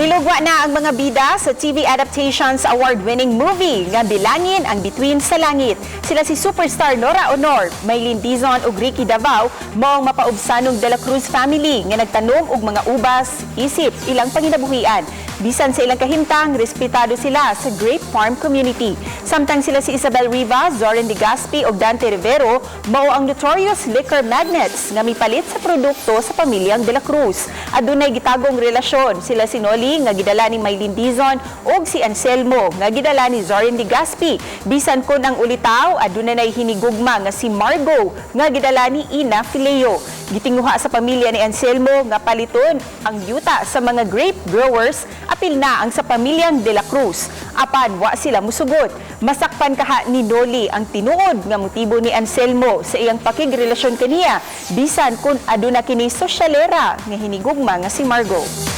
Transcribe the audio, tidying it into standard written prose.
Nilugwa na ang mga bida sa TV Adaptations award-winning movie nga Bilangin ang Bituin sa Langit. Sila si superstar Nora Aunor, Maylene Dizon ug Ricky Davao, maong mapaubsanong Dela Cruz family nga nagtanom og mga ubas, isip ilang panginabuhian. Bisan sa ilang kahimtang, respetado sila sa grape farm community. Samtang sila si Isabel Rivas, Zoren Legaspi ug Dante Rivero, mao ang notorious liquor magnates nga mipalit sa produkto sa pamilyang De La Cruz. Adunay gitagong relasyon sila si Noli nga gidala ni Maylene Dizon ug si Anselmo nga gidala ni Zoren Legaspi. Bisan kon ang ulitaw, aduna nay hinigugma nga si Margot nga gidala ni Ina Feleo. Gitinguha sa pamilya ni Anselmo nga paliton ang yuta sa mga grape growers, apil na ang sa pamilyang De La Cruz. Apan wa sila musugot. Masakpan kaha ni Noli ang tinuod nga motibo ni Anselmo sa iyang pakigrelasyon kaniya, bisan kung aduna kini sosyalera nga hinigugma nga si Margot.